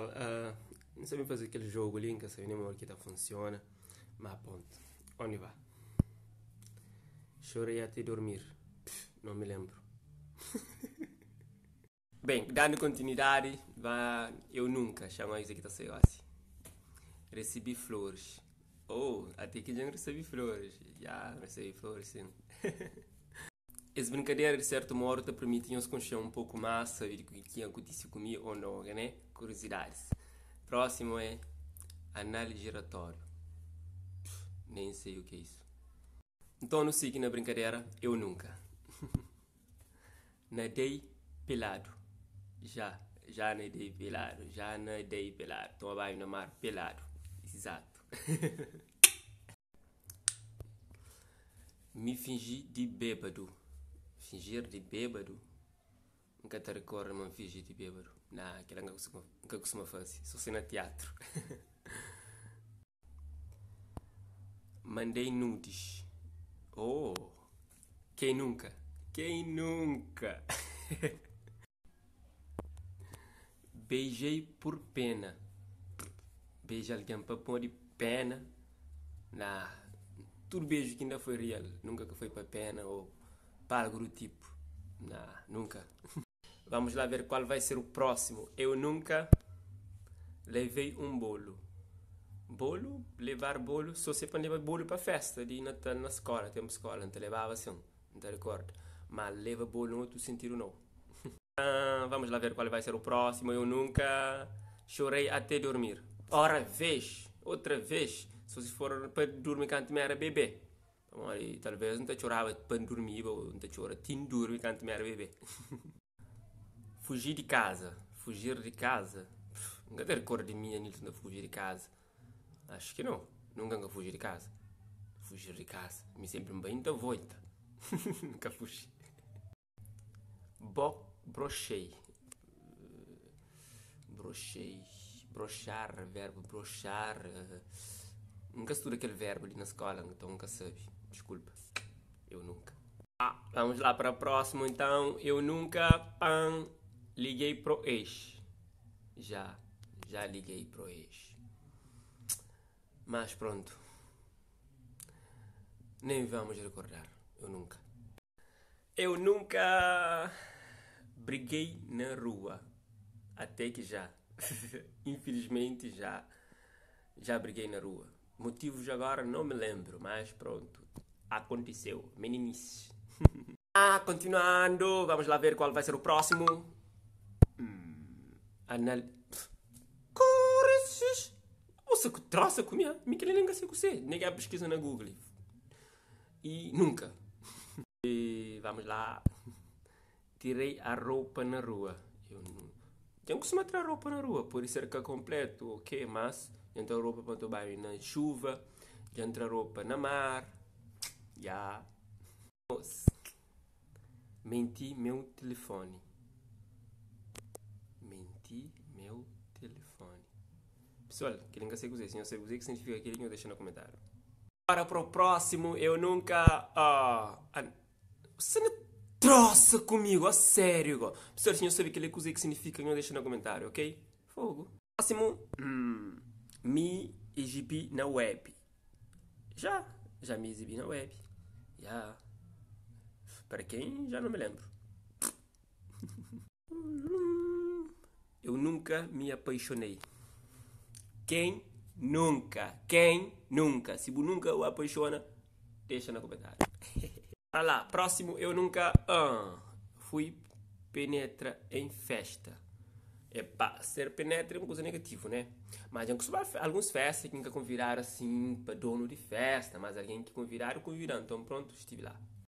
Pessoal, N sabe faze kel jogo li, N ka sabe nem modi ki ta funciona, ma ponto. Onde va? Chorei até dormir. Pff, não me lembro. Bem, dando continuidade, va, eu nunca, chama isso aqui tá saiu assim. Recebi flores. Oh, até que já recebi flores. Já recebi flores, sim. Es brinkadera di sertu modu ta permiti nhos konxe un poku más sabe di ki akontise ku mi ô no, ka ne? Kuriozidadis. Prósimu é anal giratóriu. Nem sei o que é isso. Nton nu sigi na brinkadera Eu Nunka Nadei Peladu. Já, já nadei peladu, já nadei peladu. Toma banhu na mar peladu. Izatu. Mi finji di bêbadu. Fingir di bêbadu? N ka ta rikorda ma N finji di bêbadu. Nah, kila N ka kustuma faze, so si na tiatru. Mandei nudes. Oh! Quem nunca? Quem nunca? Beijei por pena. Beija algen pa podi pena. Nah, tudu beiju ki N da foi real, nunka ka foi pa pena ou pa algu du tipu. Nah, nunka. Vamos lá ver qual vai ser o próximo. Eu nunca levei um bolo. Bolo, levar bolo, só se pa leba bolo pa festa di Natal na skola, tempu skola, N ta lebaba sin, N ta rikorda. Ma leva bolo na otu sentidu nau. Vamos lá ver qual vai ser o próximo. Eu nunca chorei até dormir. Ora vez, outra vez, só se for pa durmi kantu mi era bebê. Pamodi talvez N ta txoraba pa N durmiba ô N ta txora ti N durmi kantu mi era bebê. Fuji di kaza, fugir di kaza, N ka ta rikorda di mi Anilton ta fuji di kaza. Acho ki nau, nunka N ka fuji di kaza. Fugir di kaza, mi senpri N bai N ta volta, N ka fuji. Bo broxei Broxei Broxar Verbu broxar N ka studa kel verbu li na skola nton N ka sabe Diskulpa Eu nunka Vamos lá para próximo então Eu nunka pan liguei pro ex Já Já liguei pro ex Mas pronto Nem vamos recordar Eu nunka. Eu nunka briguei na rua, até ki já, infelizmente já, já briguei na rua. Motivos agora não me lembro, mas pronto, aconteceu, meninices. Ah, continuando, vamos lá ver qual vai ser o próximo. Anal... Corre, Você que troça com minha, me que nem sei você, nem que pesquisa na Google. E nunca. E vamos lá. Tirei a roupa na rua. Eu não. Tem costuma tirar roupa na rua, pode ser que completo, ok, mas já entra roupa para tomar banho na chuva, já entra roupa na mar, já. Menti meu telefone. Menti meu telefone. Pessoal, kel nka sei kuzê, si nhos sabe kuzê ki significa kel-li, nhos dexa na komentáriu. Bora pro próximo, eu nunca ah, Você na troça comigo, a sério go. Pessoal, se nhos sabe kel-li kuzê ki significa, nhos dexa na komentáriu, ok? Fogo. Próximo, me exibi na web. Já, já me exibi na web. Já. Para quem, já não me lembro. Eu nunca me apaixonei. Quem nunca? Quem nunca? Se bu nunca o apaixona, deixa na comentário. Para lá, próximo, eu nunca fui penetra em festa. Epá, ser penetra é uma coisa negativa, né? Mas eu costumo algumas festas que nunca convidaram assim para dono de festa, mas alguém que convidaram, convidaram. Então pronto, estive lá.